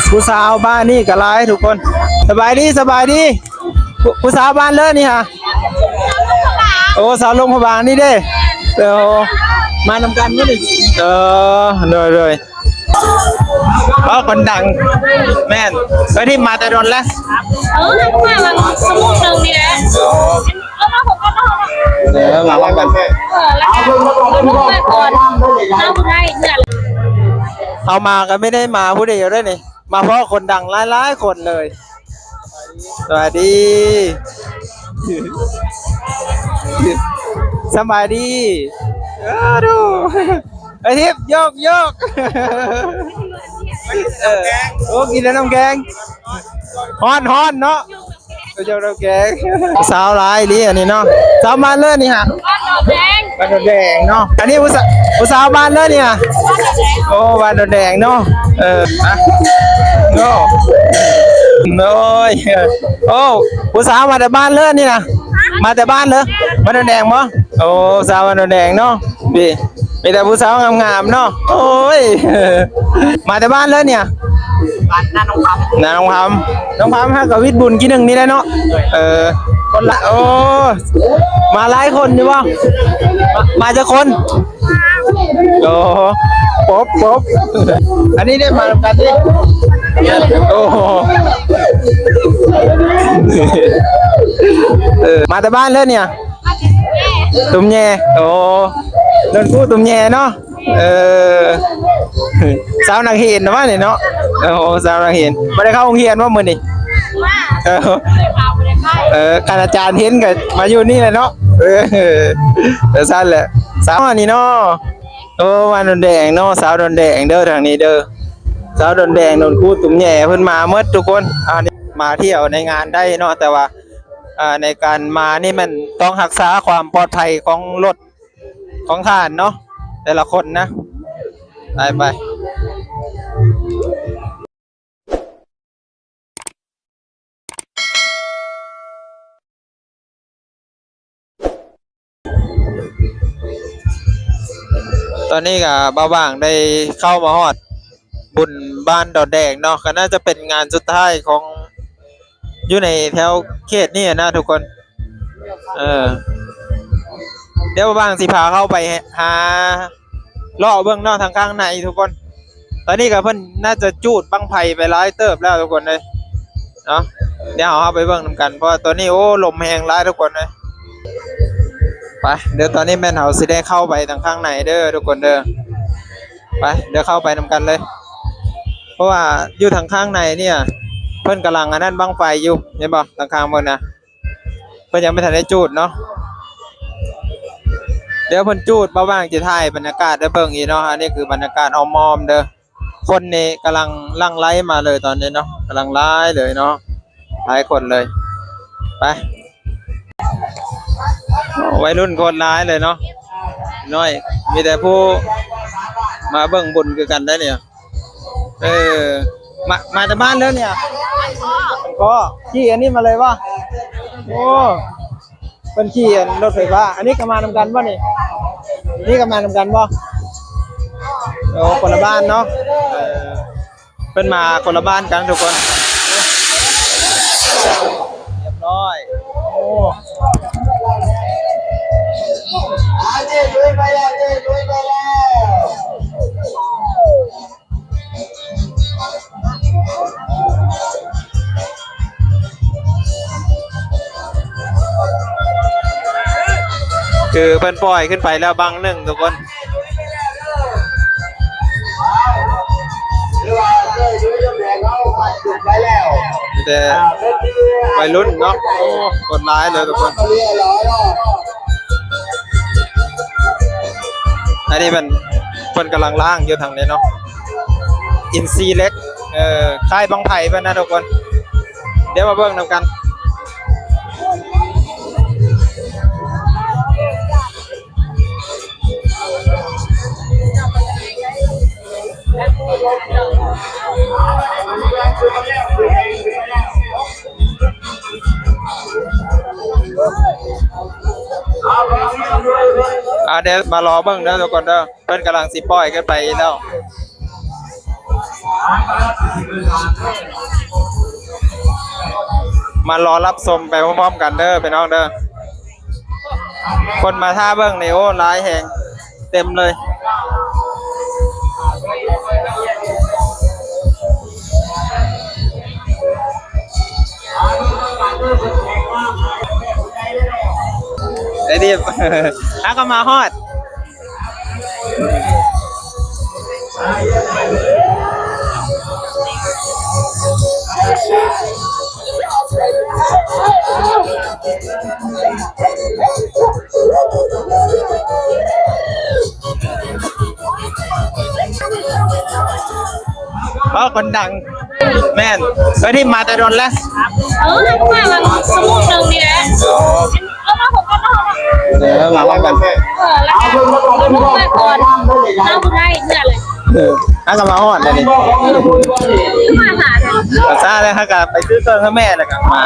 ຜູ້ສາວບ້ານນີ້ກໍຫຼາຍທຸກຄົນ. ສະບາຍດີ ສະບາຍດີ. ຜູ້ ຜູ້ສາວບ້ານເລີນນີ້ຫາ? ໂອ້ ສາວຫຼວງພະບາງນີ້ເດ້. ເອີ ມານຳກັນບໍ່ນີ້? ເອີ ໂດຍ ໂດຍ. ເອີ ຄົນດັງ ແມ່ນ. ເອີ ທີ່ມາແຕ່ດົນແລ້ວ. ເອີ ມາຫວ່າງຊົ່ວໂມງໜຶ່ງນີ້ແຫຼະ. ເອີ ມາພ້ອມກັນ. ເອີ ແລ້ວກໍມາກ່ອນ ມາຜູ້ໃດເພື່ອນ. ເຮົາມາກໍບໍ່ໄດ້ມາຜູ້ດຽວເດ້ນີ້ ມາພໍ້ຄົນດັງຫຼາຍໆຄົນເລີຍ. ສະບາຍດີ ສະບາຍດີ. ເອີ ດູ ໄອ້ທິບ ໂຍກ ໂຍກ. ເອີ ໂອ້ ກິນແລ້ວນ້ຳແຂງ ຮ້ອນໆເນາະ. ໄປເຈົ້າດອກແກງ ສາວຫຼາຍອີ່ຫຼີອັນນີ້ເນາະ. ສາວມາເລີນນີ້ຫາ? ບ້ານດອນແດງ ບ້ານດອນແດງເນາະ. ອັນນີ້ຜູ້ສາວ ຜູ້ສາວບ້ານເລີນນີ້ຫາ? ໂອ້ ບ້ານດອນແດງເນາະ. ເອີ ອະ ໂອ້ ໂອ້ຍ ໂອ້ ຜູ້ສາວມາແຕ່ບ້ານເລີນນີ້ນະ? ມາແຕ່ບ້ານເລີນ ບ້ານດອນແດງບໍ່? ໂອ້ ສາວບ້ານດອນແດງເນາະ. ນີ້ ມີແຕ່ຜູ້ສາວງາມໆເນາະ. ໂອ້ຍ ມາແຕ່ບ້ານເລີຍນີ້ ບ້ານນາໜອງຄຳ ນາໜອງຄຳ. ນ້ອງພາມຫາກະວິດບຸນກີ້ໜຶ່ງນີ້ແຫຼະເນາະ. ເອີ ຄົນລະ ໂອ້ ມາຫຼາຍຄົນຢູ່ບໍ່? ມາ ມາຈັກຄົນ? ໂອ້ ປົບ ປົບ ອັນນີ້ໄດ້ມານຳກັນຕິ? ໂອ້ ເອີ ມາແຕ່ບ້ານເລີຍນີ້ ຕຸ້ມແຍ. ໂອ້ ດົນຄູຕຸ້ມແຍເນາະ. ເອີ ສາວນັກຮຽນນະວ່ານີ້ເນາະ. ໂອ້ ສາວນັກຮຽນ ບໍ່ໄດ້ເຂົ້າໂຮງຮຽນບໍ່ມື້ນີ້? ເອີ ເອີ ຄັນອາຈານເຫັນກໍມາຢູ່ນີ້ແຫຼະເນາະ. ເອີ ຈັ່ງຊັ້ນແຫຼະ ສາວອັນນີ້ເນາະ. ໂອ້ ບ້ານດອນແດງເນາະ ສາວດອນແດງເດີ ທາງນີ້ເດີ ສາວດອນແດງ ດົນຄູຕຸ້ມແຍ ເພິ່ນມາໝົດທຸກຄົນ. ອັນນີ້ມາທ່ຽວໃນງານໄດ້ເນາະ ແຕ່ວ່າ ອ່າ ໃນການມານີ້ແມ່ນຕ້ອງຮັກສາຄວາມປອດໄພຂອງລົດ ຂອງທ່ານເນາະ ແຕ່ລະຄົນນະ. ໄປ ໄປ ຕອນນີ້ກະບ່າວຫວ່າງໄດ້ເຂົ້າມາຮອດ ບຸນບ້ານດອນແດງເນາະ ກໍໜ້າຈະເປັນງານສຸດທ້າຍຂອງ ຢູ່ໃນແຖວເຂດນີ້ນະທຸກຄົນ. ເອີ ດຽວບ່າວຫວ່າງຊິພາເຂົ້າໄປຫາເລາະເບິ່ງເນາະ ທາງຂ້າງໃນທຸກຄົນ. ຕອນນີ້ກໍເພິ່ນໜ້າຈະຈູດບັ້ງໄຟໄປຫຼາຍເຕີບແລ້ວທຸກຄົນເອີຍເນາະ. ດຽວເຮົາໄປເບິ່ງນຳກັນ ເພາະວ່າຕອນນີ້ ໂອ້ ລົມແຮງຫຼາຍທຸກຄົນເອີຍ. ໄປ ດຽວຕອນນີ້ແມ່ນເຮົາຊິໄດ້ເຂົ້າໄປທາງຂ້າງໃນເດີທຸກຄົນເດີ. ໄປ ດຽວເຂົ້າໄປນຳກັນເລີຍ ເພາະວ່າຢູ່ທາງຂ້າງໃນນີ້ ເພິ່ນກຳລັງອັນນັ້ນບັ້ງໄຟຢູ່ ເຫັນບໍ່? ທາງຂ້າງເບິ່ງນະ ເພິ່ນຍັງບໍ່ທັນໄດ້ຈູດເນາະ. ດຽວເພິ່ນຈູດ ບ່າວຫວ່າງຊິຖ່າຍບັນຍາກາດໃຫ້ເບິ່ງອີກເນາະ. ອັນນີ້ຄືບັນຍາກາດອ້ອມໆເດີ ຄົນນີ້ກຳລັງຫຼັ່ງໄຫຼມາເລີຍຕອນນີ້ເນາະ ກຳລັງຫຼາຍເລີຍເນາະ ຫຼາຍຄົນເລີຍ. ໄປ ໄວລຸ້ນໂຄດຫຼາຍເລີຍເນາະ ນ້ອຍ ມີແຕ່ຜູ້ມາເບິ່ງບຸນຄືກັນໄດ໋ນີ້. ເອີ ມາ ມາແຕ່ບ້ານເລີຍນີ້ ກໍຂີ່ອັນນີ້ມາເລີຍບໍ່? ໂອ້ ເພິ່ນຂີ່ອັນລົດໄຟຟ້າ. ອັນນີ້ກໍມານຳກັນບໍ່ນີ້? ນີ້ກໍມານຳກັນບໍ່? ໂອ້ ຄົນລະບ້ານເນາະ. ເອີ ເພິ່ນມາຄົນລະບ້ານກັນທຸກຄົນ. ຮຽບຮ້ອຍ. ໂອ້ ຄືເພິ່ນປ່ອຍຂຶ້ນໄປແລ້ວບັ້ງໜຶ່ງທຸກຄົນ ມີແຕ່ໄວລຸ້ນເນາະ. ໂອ້ ຄົນຫຼາຍເລີຍທຸກຄົນ. ອັນນີ້ເພິ່ນ ເພິ່ນກຳລັງລ້າງຢູ່ທາງນີ້ເນາະ ອິນຊີເຫຼັກ. ເອີ ຄ້າຍບັ້ງໄຟເພິ່ນນະທຸກຄົນ. ດຽວມາເບິ່ງນຳກັນ. ອ່ະ ດຽວມາລໍເບິ່ງເດີທຸກຄົນເດີ ເພິ່ນກຳລັງຊິປ່ອຍຂຶ້ນໄປແລ້ວ ມາລໍຮັບຊົມໄປພ້ອມໆກັນເດີພີ່ນ້ອງເດີ. ຄົນມາຖ້າເບິ່ງນີ້ ໂອ້ ຫຼາຍແຮງ ເຕັມເລີຍ. ໄດ້ດິບ ຫາກໍມາຮອດ. ເອີ ຄົນດັງ ແມ່ນ ເອີ ທີ່ມາແຕ່ດົນແລ້ວ ເອີ ມາຫວ່າງຊົ່ວໂມງໜຶ່ງນີ້ແຫຼະ ເອີ ມາພ້ອມກັນ ເອີ ແລ້ວກໍລົງມາກ່ອນ ມາບໍ່ໄດ້ເທື່ອເລີຍ ເອີ ຫາກໍມາຮອດແລ້ວນີ້ ມາຫາ ກໍຊ້າແລ້ວ ຫາກໍໄປຊື້ເຄື່ອງໃຫ້ແມ່ແລ້ວກໍມາ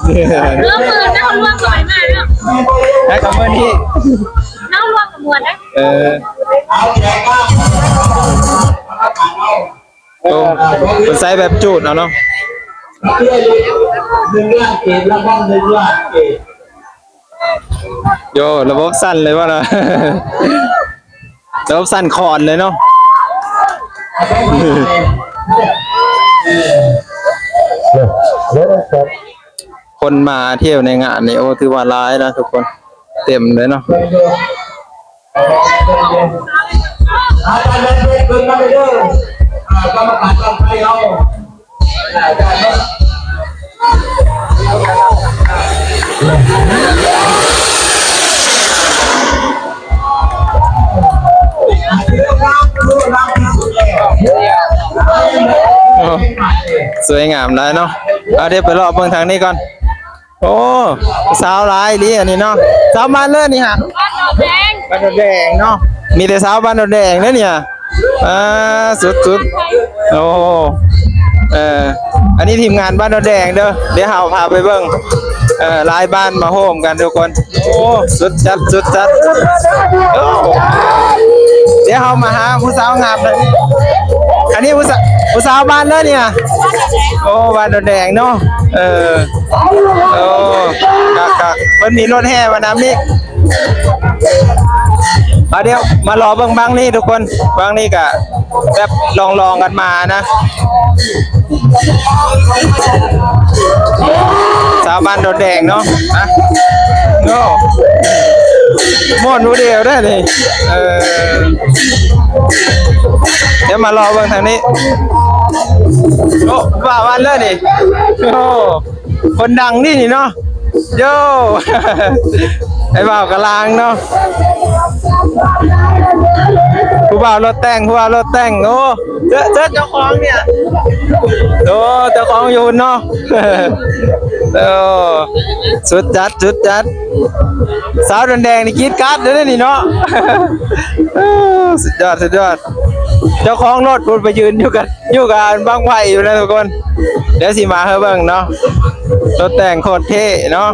ເອີ ມື້ນັ້ນລວມກັນໄປມາເນາະ ແລ້ວກໍມື້ນີ້ ເຮົາລວມກັນມ່ວນເດ້ ເອີ ໂອ້ ເພິ່ນໃຊ້ແບບຈູດເອົາເນາະ ໂຢ ລະບົບສັ່ນເລີຍວ່າລະ ລະບົບສັ່ນຄອນເລີຍເນາະ. ຄົນມາທ່ຽວໃນງານນີ້ ໂອ້ ຖືວ່າຫຼາຍນະທຸກຄົນ ເຕັມເລີຍເນາະ. ໂອ້ ສວຍງາມຫຼາຍເນາະ. ເອົາ ດຽວໄປເລາະເບິ່ງທາງນີ້ກ່ອນ. ໂອ້ ສາວຫຼາຍອີ່ຫຼີອັນນີ້ເນາະ. ສາວບ້ານເລີນນີ້ຫະ? ບ້ານໂນນແດງ ບ້ານໂນນແດງເນາະ. ມີແຕ່ສາວບ້ານໂນນແດງເດີນີ້ຫະ. ອ່າ ສຸດໆ. ໂອ້ ເອີ ອັນນີ້ທີມງານບ້ານໂນນແດງເດີ. ດຽວເຮົາພາໄປເບິ່ງ ເອີ ຫຼາຍບ້ານມາໂຮມກັນທຸກຄົນ. ໂອ້ ສຸດຈັດ ສຸດຈັດ. ໂອ້ ດຽວເຮົາມາຫາຜູ້ສາວງາມເດີ. ອັນນີ້ຜູ້ສາວ ຜູ້ສາວບ້ານເລີນນີ້ຫະ? ໂອ້ ບ້ານໂນນແດງເນາະ. ເອີ ໂອ້ ຄັກໆ ເພິ່ນມີລົດແຫ່ມານຳອີກ. ເອົາ ດຽວມາລໍເບິ່ງບັ້ງນີ້ທຸກຄົນ ບັ້ງນີ້ກະແບບລອງໆກັນມານະ ຊາວບ້ານໂນນແດງເນາະ. ໂອ້ ມ່ວນຜູ້ດຽວເດ້ນີ້. ເອີ ດຽວມາລໍເບິ່ງທາງນີ້. ໂອ້ ວ່າວັນເລີຍນີ້. ໂອ້ ຄົນດັງນີ້ນີ້ເນາະ. ໂຢ ໄອ້ບ່າວກະລາງເນາະ. ຜູ້ບ່າວລົດແຕ່ງ ຜູ້ບ່າວລົດແຕ່ງ. ໂອ້ ເຈີ ເຈີເຈົ້າຂອງນີ້. ໂອ້ ເຈົ້າຂອງຢູ່ເນາະ. ໂອ້ ສຸດຈັດ ສຸດຈັດ. ສາວໂນນແດງນີ້ກຣີດກາດເດ້ນີ້ເນາະ. ສຸດຍອດ ສຸດຍອດ. ເຈົ້າຂອງລົດພຸ້ນໄປຢືນຢູ່ກັນ ຢູ່ກັບບັ້ງໄຟຢູ່ນະທຸກຄົນ. ດຽວຊິມາໃຫ້ເບິ່ງເນາະ. ລົດແຕ່ງໂຄດເທ່ເນາະ.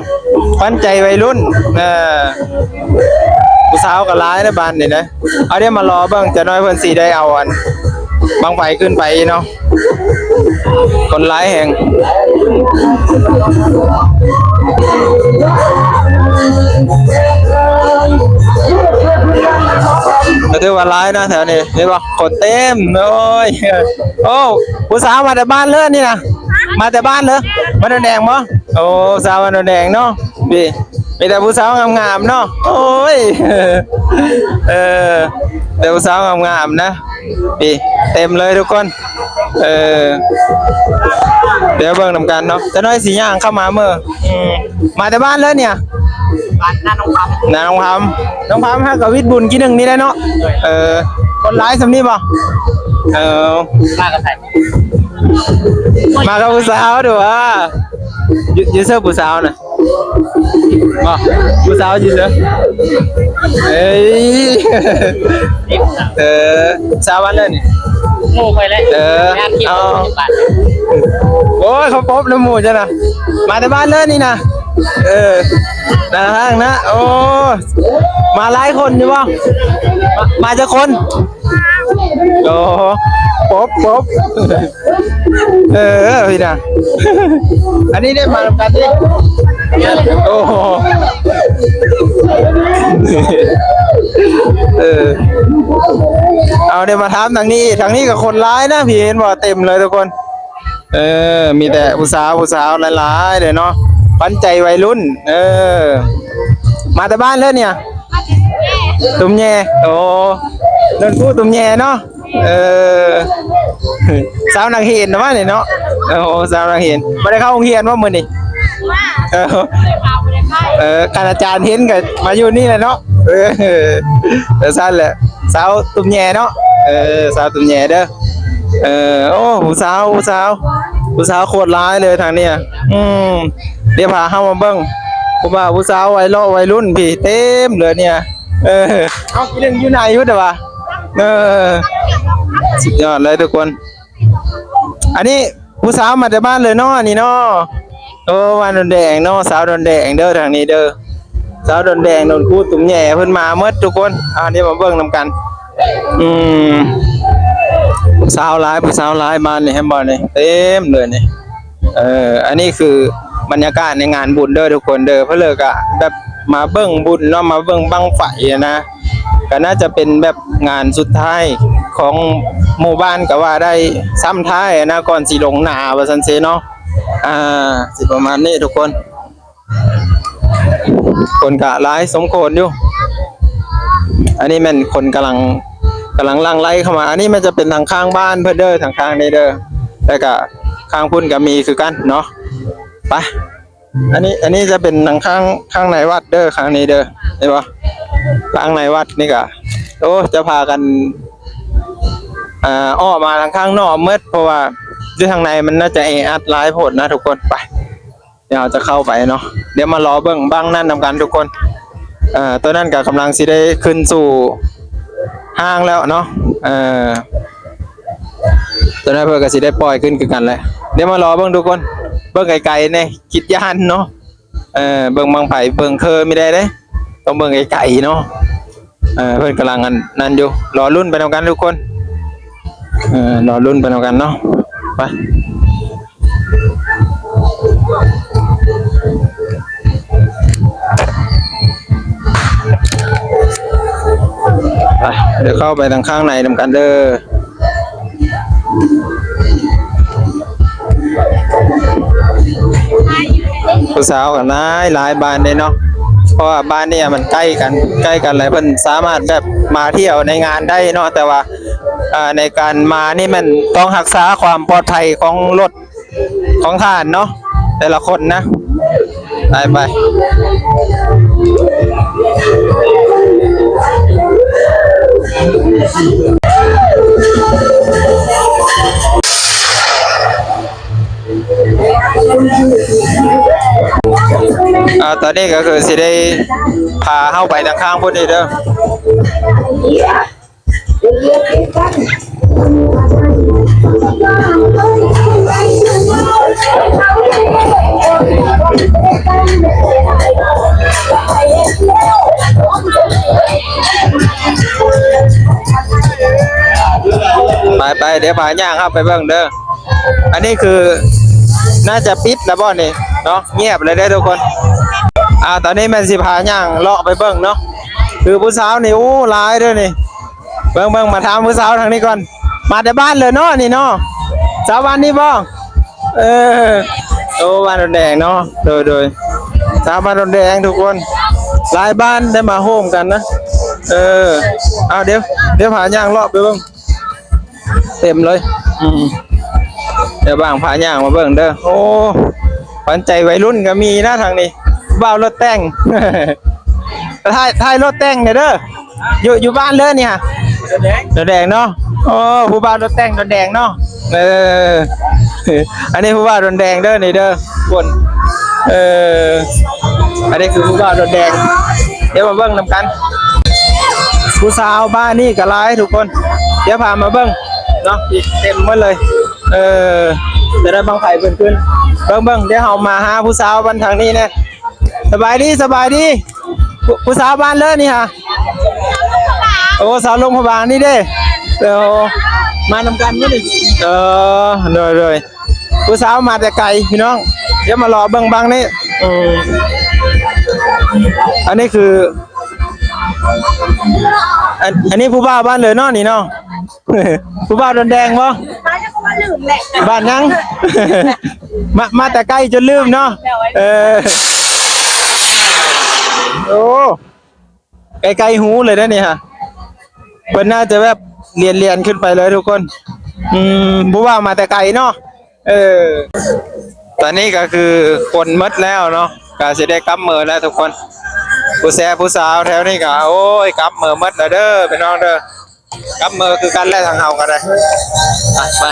ຂວັນໃຈໄວລຸ້ນ. ເອີ ຜູ້ສາວກໍຫຼາຍໃນບ້ານນີ້ນະ. ເອົາ ດຽວມາລໍເບິ່ງ ຈັກໜ້ອຍເພິ່ນຊິໄດ້ເອົາອັນບັ້ງໄຟຂຶ້ນໄປເນາະ. ຄົນຫຼາຍແຮງ ກໍຖືວ່າຫຼາຍນະແຖວນີ້ ເຫັນບໍ່? ຄົນເຕັມເລີຍ. ໂອ້ ຜູ້ສາວມາແຕ່ບ້ານເລີນນີ້ນະ? ມາແຕ່ບ້ານເລີນ ບ້ານໂນນແດງບໍ່? ໂອ້ ສາວບ້ານໂນນແດງເນາະ. ນີ້ ມີແຕ່ຜູ້ສາວງາມໆເນາະ. ໂອ້ຍ ເອີ ແຕ່ຜູ້ສາວງາມໆນະ. ນີ້ ເຕັມເລີຍທຸກຄົນ. ເອີ ດຽວເບິ່ງນຳກັນເນາະ. ຈັກໜ້ອຍຊິຍ່າງເຂົ້າມາເມີ. ອືມ ມາແຕ່ບ້ານເລີຍນີ້ຫະ? ບ້ານນາໜອງຄຳ ນາໜອງຄຳ. ໜອງຄຳຫາກະວິດບຸນກີ້ໜຶ່ງນີ້ແຫຼະເນາະ. ເອີ ຄົນຫຼາຍສ່ຳນີ້ບໍ່? ເອີ ມາກັບໃຜ? ມາກັບຜູ້ສາວດູວ່າ. ຢູ່ ຢູ່ເຊີຜູ້ສາວນະ? ບໍ່ ຜູ້ສາວຢູ່ເຊີ? ເອີຍ ເອີ ສາວບ້ານເລີນນີ້ ໝູ່ຂ້ອຍແຫຼະ. ເອີ ເອົາ ໂອ້ຍ ເຂົາພົບນຳໝູ່ເຈົ້ານະ. ມາແຕ່ບ້ານເລີນນີ້ນະ? ເອີ ໜ້າຫ້າງນະ. ໂອ້ ມາຫຼາຍຄົນຢູ່ບໍ່? ມາ ມາຈັກຄົນ? ໂອ້ ປົບ ປົບ. ເອີ ພີ່ນະ ອັນນີ້ໄດ້ມານຳກັນຕິ? ໂອ້ ເອີ ເອົາ ໄດ້ມາຖາມທາງນີ້. ທາງນີ້ກໍຄົນຫຼາຍນະ ພີ່ເຫັນບໍ່? ເຕັມເລີຍທຸກຄົນ. ເອີ ມີແຕ່ຜູ້ສາວ ຜູ້ສາວຫຼາຍໆເລີຍເນາະ ຂວັນໃຈໄວລຸ້ນ. ເອີ ມາແຕ່ບ້ານເລີຍນີ້? ຕຸ້ມແຍ. ໂອ້ ດົນຄູຕຸ້ມແຍເນາະ. ເອີ ສາວນັກຮຽນນະມານີ້ເນາະ. ໂອ້ ສາວນັກຮຽນ ບໍ່ໄດ້ເຂົ້າໂຮງຮຽນບໍ່ມື້ນີ້? ເອີ ເອີ ຄັນອາຈານເຫັນກໍມາຢູ່ນີ້ແຫຼະເນາະ. ເອີ ເອີ ຊັ້ນແຫຼະ ສາວຕຸ້ມແຍເນາະ. ເອີ ສາວຕຸ້ມແຍເດີ. ເອີ ໂອ້ ຜູ້ສາວ ຜູ້ສາວ ຜູ້ສາວໂຄດຫຼາຍເລີຍທາງນີ້. ອືມ ດຽວພາເຮົາມາເບິ່ງ ຜູ້ບ່າວຜູ້ສາວໄວເລາະໄວລຸ້ນພີ້ເຕັມເລີຍນີ້. ເອີ ເອົາ ອີ່ໜຶ່ງຢູ່ໃນຢູ່ແຕ່ວ່າ ເອີ ສຸດຍອດເລີຍທຸກຄົນ. ອັນນີ້ຜູ້ສາວມາແຕ່ບ້ານເລີຍເນາະ ອັນນີ້ເນາະ. ໂອ້ ບ້ານດອນແດງເນາະ ສາວດອນແດງເດີທາງນີ້ເດີ. ສາວດອນແດງ ດົນຄູຕຸ້ມແຍ ເພິ່ນມາໝົດທຸກຄົນ. ອ່າ ດຽວມາເບິ່ງນຳກັນ. ອືມ ຜູ້ສາວຫຼາຍ ຜູ້ສາວຫຼາຍ ບ້ານນີ້ເຫັນບໍ່ນີ້ ເຕັມເລີຍນີ້. ເອີ ອັນນີ້ຄືບັນຍາກາດໃນງານບຸນເດີທຸກຄົນເດີ. ເພິ່ນເລີກະແບບມາເບິ່ງບຸນເນາະ ມາເບິ່ງບັ້ງໄຟຫັ້ນນະ. ກໍໜ້າຈະເປັນແບບງານສຸດທ້າຍຂອງໝູ່ບ້ານກໍວ່າໄດ້ ຊ້ຳທ້າຍຫັ້ນນະ ກ່ອນຊິລົງນາວ່າຊັ້ນເຊເນາະ. ອ່າ ຊິປະມານນີ້ທຸກຄົນ. ຄົນກະຫຼາຍສົມຄວນຢູ່. ອັນນີ້ແມ່ນຄົນກຳລັງ ກຳລັງຫຼັ່ງໄຫຼເຂົ້າມາ. ອັນນີ້ມັນຈະເປັນທາງຂ້າງບ້ານເພິ່ນເດີ ທາງຂ້າງນີ້ເດີ ແລ້ວກະຂ້າງພຸ້ນກະມີຄືກັນເນາະ. ໄປ ອັນນີ້ ອັນນີ້ຈະເປັນທາງຂ້າງ ຂ້າງໃນວັດເດີ ຂ້າງນີ້ເດີ ເຫັນບໍ່? ຂ້າງໃນວັດນີ້ກະ ໂອ້ ຈະພາກັນ ອ່າ ອອກມາທາງຂ້າງນອກໝົດ ເພາະວ່າຢູ່ທາງໃນມັນໜ້າຈະແອອັດຫຼາຍໂພດນະທຸກຄົນ. ໄປ ດຽວເຮົາຈະເຂົ້າໄປເນາະ ດຽວມາລໍເບິ່ງບັ້ງນັ້ນນຳກັນທຸກຄົນ. ເອີ ໂຕນັ້ນກໍກຳລັງຊິໄດ້ຂຶ້ນສູ່ຫ້າງແລ້ວເນາະ. ເອີ ໂຕນັ້ນເພິ່ນກໍຊິໄດ້ປ່ອຍຂຶ້ນຄືກັນແຫຼະ. ດຽວມາລໍເບິ່ງທຸກຄົນ ເບິ່ງໄກໆແດ່ ຄິດຢ້ານເນາະ. ເອີ ເບິ່ງບັ້ງໄຟ ເບິ່ງຄືມີໄດ້ເດ້ ຕ້ອງເບິ່ງໄກໆເນາະ. ເອີ ເພິ່ນກຳລັງອັນນັ້ນຢູ່ ລໍລຸ້ນໄປນຳກັນທຸກຄົນ. ເອີ ລໍລຸ້ນໄປນຳກັນເນາະ. ໄປ ໄປ ດຽວເຂົ້າໄປທາງຂ້າງໃນນຳກັນເດີ. ຜູ້ສາວກໍຫຼາຍ ຫຼາຍບ້ານເດ້ເນາະ ເພາະວ່າບ້ານນີ້ມັນໃກ້ກັນ ໃກ້ກັນ ແລະ ເພິ່ນສາມາດແບບມາທ່ຽວໃນງານໄດ້ເນາະ. ແຕ່ວ່າ ເອີ ໃນການມານີ້ແມ່ນຕ້ອງຮັກສາຄວາມປອດໄພຂອງລົດ ຂອງທ່ານເນາະ ແຕ່ລະຄົນນະ. ໄປ ໄປ ອ່າ ຕອນນີ້ກໍຄືຊິໄດ້ພາເຮົາໄປທາງຂ້າງພຸ້ນນີ້ເດີ. ໄປໆ ດຽວພາຍ່າງເຂົ້າໄປເບິ່ງເດີ. ອັນນີ້ຄືໜ້າຈະປິດແລ້ວບໍ່ນີ້ເນາະ ງຽບເລີຍເດ້ທຸກຄົນ. ອ່າ ຕອນນີ້ແມ່ນຊິພາຍ່າງເລາະໄປເບິ່ງເນາະ ຄືຜູ້ສາວນີ້ ໂອ້ ຫຼາຍເດີ້ນີ້. ເບິ່ງໆ ມາຖາມຜູ້ສາວທາງນີ້ກ່ອນ ມາແຕ່ບ້ານເລີຍເນາະນີ້ເນາະ ສາວບ້ານນີ້ບໍ່? ເອີ ໂອ້ ບ້ານດອນແດງເນາະ ໂດຍໆ ສາວບ້ານດອນແດງທຸກຄົນ ຫຼາຍບ້ານໄດ້ມາໂຮມກັນນະ. ເອີ ເອົາ ດຽວ ດຽວພາຍ່າງເລາະໄປເບິ່ງ. ເຕັມເລີຍ ອືມ ດຽວບາງພາຍ່າງມາເບິ່ງເດີ. ໂອ້ ຂວັນໃຈໄວລຸ້ນກໍມີນະທາງນີ້ ບ່າວລົດແຕ່ງ ຖ່າຍ ຖ່າຍລົດແຕ່ງແດ່ເດີ. ຢູ່ ຢູ່ບ້ານເລີຍນີ້ຫະ ດອນແດງເນາະ. ໂອ້ ຜູ້ບ່າວລົດແຕ່ງດອນແດງເນາະ. ເອີ ອັນນີ້ຜູ້ບ່າວດອນແດງເດີນີ້ເດີ ຄົນ ເອີ ອັນນີ້ຄືຜູ້ບ່າວດອນແດງ ດຽວມາເບິ່ງນຳກັນ. ຜູ້ສາວບ້ານນີ້ກໍຫຼາຍທຸກຄົນ ດຽວພາມາເບິ່ງເນາະ ອີກເຕັມໝົດເລີຍ. ເອີ ຈະໄດ້ບັ້ງໄຟເພິ່ນຂຶ້ນ ເບິ່ງໆ ດຽວເຮົາມາຫາຜູ້ສາວບ້ານທາງນີ້ແດ່. ສະບາຍດີ ສະບາຍດີ. ຜູ້ ຜູ້ສາວບ້ານເລີນີ້ຫະ? ໂອ້ ສາວຫຼວງພະບາງນີ້ເດ້. ໂອ້ ມານຳກັນບໍ່ນີ້? ເອີ ໂດຍ ໂດຍ. ຜູ້ສາວມາແຕ່ໄກພີ່ນ້ອງ. ດຽວມາເລາະເບິ່ງບັ້ງນີ້. ເອີ ອັນນີ້ຄື ອັນ ອັນນີ້ຜູ້ບ່າວບ້ານເລີເນາະນີ້ເນາະ. ຜູ້ບ່າວດອນແດງບໍ່? ບ້ານຫຍັງ? ມາ ມາແຕ່ໄກຈົນລືມເນາະ. ເອີ ໂອ້ ໃກ້ໆຫູເລີຍເດ້ນີ້ຫະ. ເພິ່ນໜ້າຈະແບບລຽນໆຂຶ້ນໄປເລີຍທຸກຄົນ. ອືມ ຜູ້ບ່າວມາແຕ່ໄກເນາະ. ເອີ ຕອນນີ້ກໍຄືຄົນໝົດແລ້ວເນາະ ກໍຊິໄດ້ກັບເມືອແລ້ວທຸກຄົນ. ຜູ້ແຊຜູ້ສາວແຖວນີ້ກໍ ໂອ້ຍ ກັບເມືອໝົດແລ້ວເດີພີ່ນ້ອງເດີ. ກັບເມືອຄືກັນແຫຼະ ທາງເຮົາກໍໄດ້. ໄປ ໄປ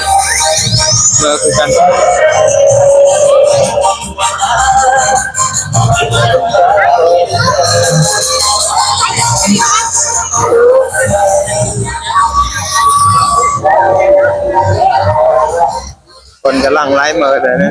ເມືອຄືກັນ. ຄົນກຳລັງໄລ່ເມີແລ້ວນີ້.